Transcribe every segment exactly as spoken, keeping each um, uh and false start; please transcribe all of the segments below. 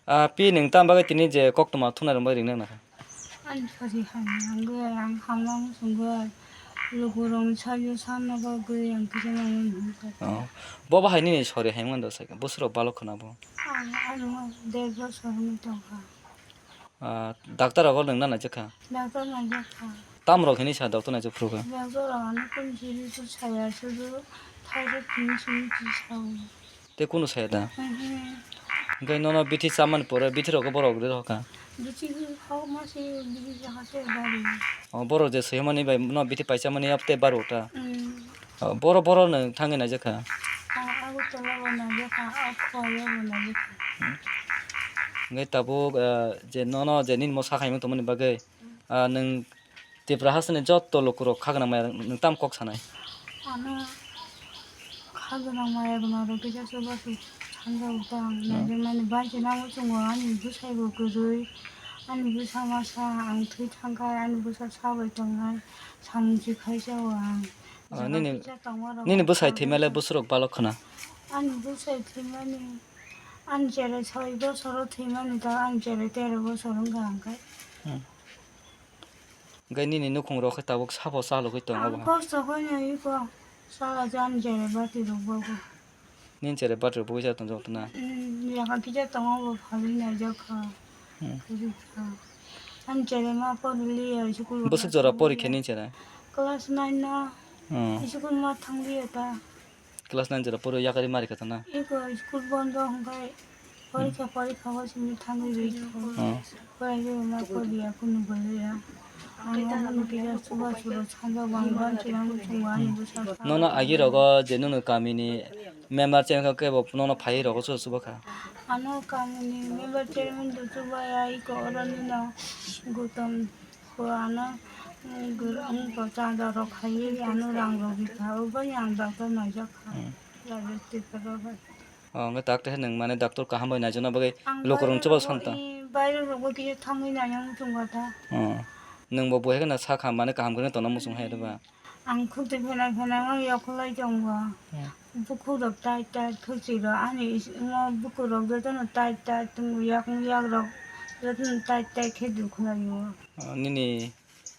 Ah, pi nwng tam bagwi tini je koktwma thumnai rwngbai ringna nangkha? Ani sori hamya wngwi ang hamya muchungwi lukurokni sayo sanna bagwi ang kisa nangmani hwnka. Oh. Bo bahai nini sori hai mando sai, bwswrok balok khna bo. Ang ano der bosor wngwi tongkha. Ah, doctor rogo nwngna naijakha? Doctor naijakha. Tamrok hini sa doctor naijak phuru kha? Doctor rok ano kunu siri su saya sudu thaisa tini simi ti sao. Tei kunu saya da? Mhm. Hwnkhe nono bithi chamani pore bithi rokbo borok rw kha? Bithi hok ma se bithi jaga se bari. Oh, borok je swi mani bai no bithi paisa mani abo tei baro ta? Mm. Oh, boro, boro no thangwi naijakha? Ah, Agartala bo naijakha, Akwa bo naijakha. Hwnkhe tabuk, ah, je nono je nini mo sakhaimung tongmani bagwi, ah, nwng Tipra hasteni joto lukurok kha gwnang maya nwng tam kok sanai? Ano kha gwnang maya gwnang rok kisa chubachu sanjao ta ang. Hmm. Naijaknani bai se nango chwngo ani bwsai bo kwrwi, ani bwsa masa ang thwi thangkha, ani bwsa sabai tongnai samung se khaijao ang. Ah, nini, nini bwsai thwimale bwswrok balok khna? Ani bwsai thwimani, ani cherai soi bosoro thwimani ta, ani cherai tero bosor wngkha hwnkhe. Hmm. Hwnkhe nini nukhung rok khe tabuk sabo chalogwi tongo bo? Ang kosto khaino iko chala je ani cherai bati rok bogo. Nini cherai bati rok bogwi cha tongjak tongna? Hmm, yakha kisa tongo bo phalwi naijak kha. Hmm. Kwrwi kha. Ani cherai ma porli ya school. Bwswk jora porikha nini cherai? Class nine no. Hmm. School ma thangliya ta. Class nine jora poro yakarwi mari kha tongna? Iko school bondo hwnkhe porikha, hmm, porikha o simi thangwi rwi kha. Hmm. Porikha ma porya kunu bolya. Ang omo ni kisa chuba chuba sanja bang ban chwlang chwng ani bwsa. Nono agi rogo je nono kamini member chengkha kebo nono phai rogo chuba chuba kha? Ano kamini member chairman do chuba ya iko oro nino Gautam. Ko ano, mm, gurung ko chanda rok khai, ano rang rok bikha, o bai ang doctor naijak kha. Hmm. Private Tripura bai. Oh, hwnkhe doctor khe nwng mane doctor kaham bai naijakna bagwi ang lukurok bairo chuba rok santa. I bairo rok bo kisa thangwi naina muchung kha ta. Oh. Nwng bo buhai kheno sakha mane kaham kheno tongna muchung hai ba. Ang khukti phena phena no yakhulai tongo. Hmm. Bukhuk rok tight tight khukti rok ani is-, imo bukhuk rok jotono tight tight tongo, yakung yak rok jotono tight tight khe dukhlaio. Ah, nini,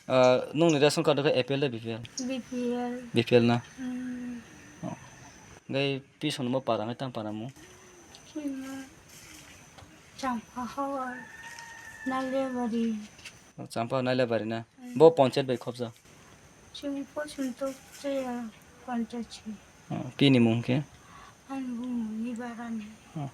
ah, nungni ration card khe A P L de B P L? B P L. B P L na? Hmm. Oh. Gai pison mo para ngai tang para mo? Chima Champa Hawar Naliabari. Oh, Champa Naliabari na? Hmm. Bo panchayat bai khobja? Chini pochwng tok chaya panchayat si. Oh, pini mung khe? Ani bumung ni barani. Oh.